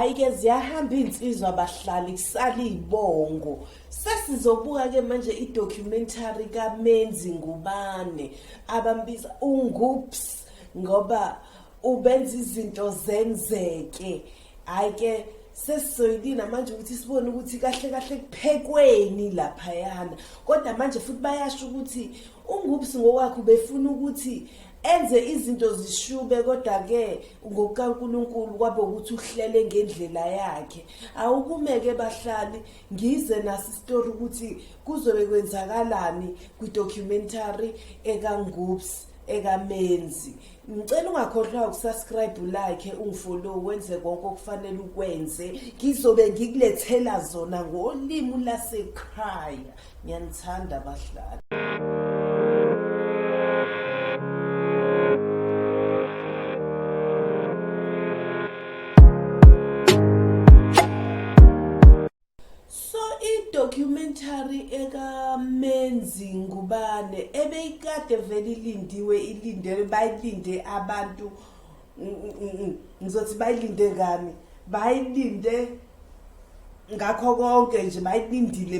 Hhayi-ke ziyahamba iy'nsizwa bahlali kusala iy'bongo. Sesizobuka-ke manje i-documentary kaMenzi Ngubane abambiza uNgups ngoba ubenza izinto zenzeke. Hhayi-ke sesizoyilina manje ukuthi sibone ukuthi kahle kahle kuphekweni laphayana. Kodwa manje futhi bayasho ukuthi uNgups ngokwakhe ubefuna ukuthi enze izinto zishube kodwa-ke ngokukaNkulunkulu kwabe ukuthi uhlele ngendlela yakhe. Awukume-ke bahlali ngize naso isitori ukuthi kuzobe kwenzakalani kwi-documentary ekaNgups ekaMenzi. Ngicela ungakhohlwa ukusubscribe, like, ungifollow, wenze konke okufanele ukwenze. Ngizobe ngikulethela zona ngolimi lasekhaya. Ngiyanithanda bahlali. So i-documentary ekaMenzi Ngubane ebeyikade vele ilindiwe ilindelwe bayilinde abantu ngizothi bayilinde ngani bayilinde ngakho konke nje bayilindile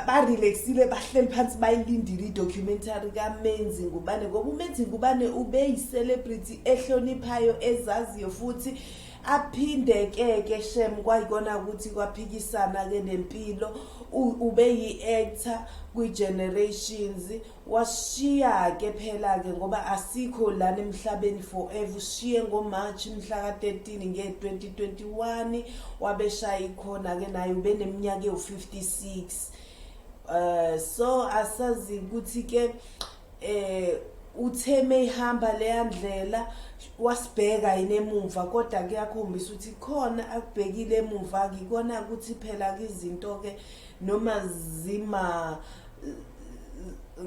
barelaxile bahleli phansi bayilindile i-documentary kaMenzi Ngubane ngoba uMenzi Ngubane ubeyi-celebrity ehloniphayo ezaziyo futhi aphinde ke ke shem kwayikona ukuthi kwaphikisana ke nempilo ubeyi-actor kwi-generations Wasishiya ke phela ke ngoba asikho lana emhlabeni forever usishiye ngoMarch mhla ka-13 nge-2021 wabeshaya ikhona ke naye ubeneminyaka ewu-56 so asazi ukuthi ke uthe meyihamba leya ndlela wasibheka yini emumva kodwa kuyakhombisa ukuthi khona akubhekile emumva ngikona ukuthi phela izinto ke noma zima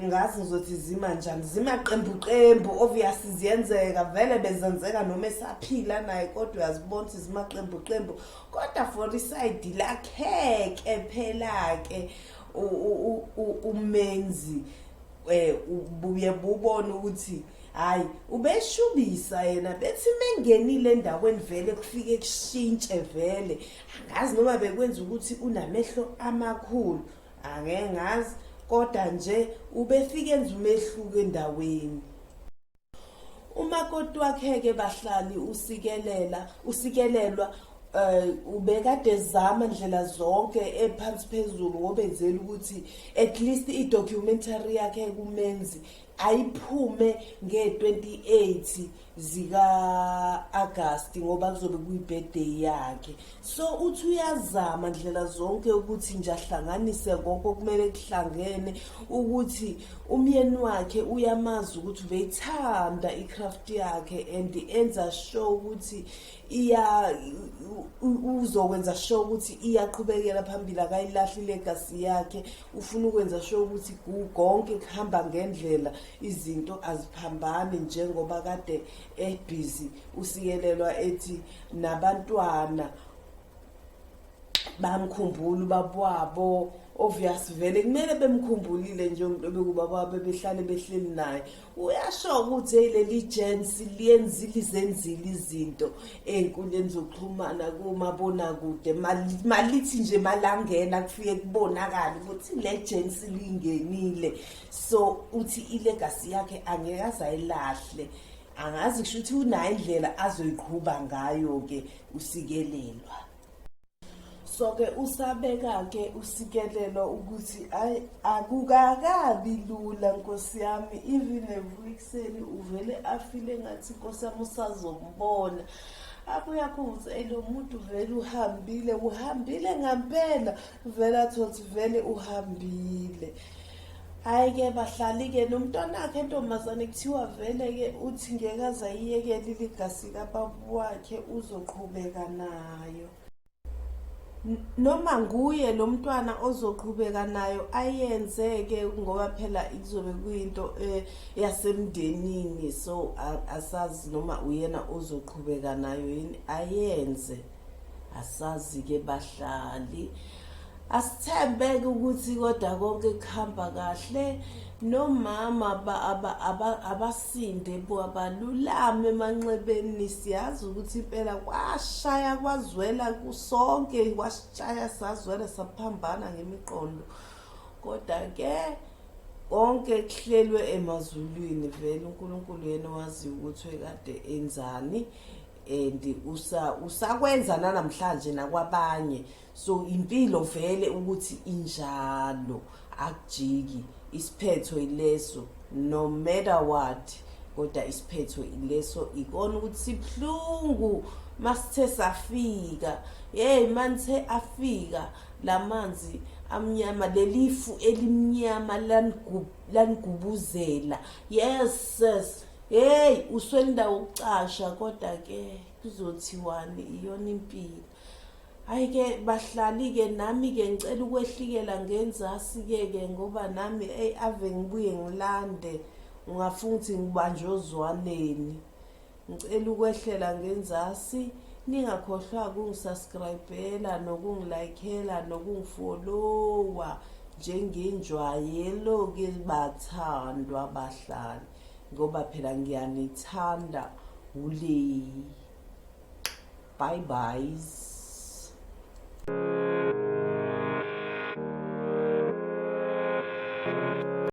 ngazi ngizothi zima njani zimaqembuqembu obvious ziyenzeka vele bezenzeka noma esaphila naye kodwa uyazibona ukuthi zimaqembuqembu kodwa for isayidi lakheke phela-ke umenzi ubuye bubone ukuthi hayi ubeshubisa yena bethi mengenile endaweni vele kufike kushintshe vele angazi noma bekwenza ukuthi unamehlo amakhulu angeke ngazi kodwa nje ubefike enza umehluko endaweni. Umakoti wakhe-ke bahlali usikelela usikelelwa ubekade ezama ndlela zonke ephansi phezulu ngobenzela ukuthi at least i-documentary yakhe kumenzi ayiphume nge-28 zika-Agasti ngoba kuzobe kuyi-birthday yakhe. So uthi uyazama ndlela zonke ukuthi nje ahlanganise konke okumele kuhlangene ukuthi umyeni wakhe uyamazi ukuthi ubeyithanda i-craft yakhe and enza sure ukuthi iya uzokwenza sure ukuthi iyaqhubekela phambili akayilahli ilegacy yakhe ufuna ukwenza sure ukuthi konke kuhamba ngendlela izinto aziphambani njengoba kade ebhizi usikelelwa ethi nabantwana bamkhumbula ubaba wabo obvious vele kumele bemkhumbulile nje umuntu obekubaba wabo behlale behleli naye uyasho ukuthi hey leli gents liyenzile izenzile izinto ey'nkundleni zokuxhumana kumabonakude malithi nje malangena kufike kubonakala ukuthi le gents lingenile so uthi ilegacy yakhe angeke azayilahle angazi kusho ukuthi unayo indlela azoyiqhuba ngayo-ke usikelelwa. So ke usabeka ke usikelelo ukuthi ay akukakabi lula nkosi yami even evuka ekuseni uvele afile ngathi nkosi yami usazombona abuye akhuze ey lo muntu vele uhambile uhambile ngampela vele athothi vele uhambile hhayi-ke bahlali-ke nomntwanakhe entombazane kuthiwa vele-ke uthi ngeke aze ayiyekele iligasi kababa wakhe uzoqhubeka nayo noma nguye lo mntwana ozoqhubeka nayo ayenze-ke ngoba phela kuzobe kuyinto yasemndenini so asazi noma uyena ozoqhubeka nayo yini ayenze asazi-ke bahlali. Asithembeke ukuthi kodwa konke kuhamba kahle nomama abasinde bo abalulame emanxebeni siyazi ukuthi impela kwashaya kwazwela kusonke kwashaya sazwela saphambana ngemiqondo kodwa ke konke kuhlelwe emazulwini vele uNkulunkulu yena wazi ukuthi ekade enzani and usa usakwenza nanamhlanje nakwabanye so impilo vele ukuthi injalo akujiki isiphetho ileso no matter what kodwa isiphetho ileso ikona ukuthi sibhlungu masithe safika hey manithe afika lamanzi amnyama lelifu elimnyama lanigubuzela yes yes Hey uswele indawo yokucasha kodwa ke kuzothiwani iyona impilo. Hayi ke bahlali ke nami ke ngicela ukwehlikela ngenzasi ke ke ngoba nami ey ave ngibuye ngilande ungafunga ukuthi ngibanjwe ozwaneni. Ngicela ukwehlela ngenzasi ningakhohlwa ukungisubscribela nokungilikela nokungifollowa njengenjwayelo ke bathandwa bahlali. Ngoba phela ngiyanithanda wule. Bye byes.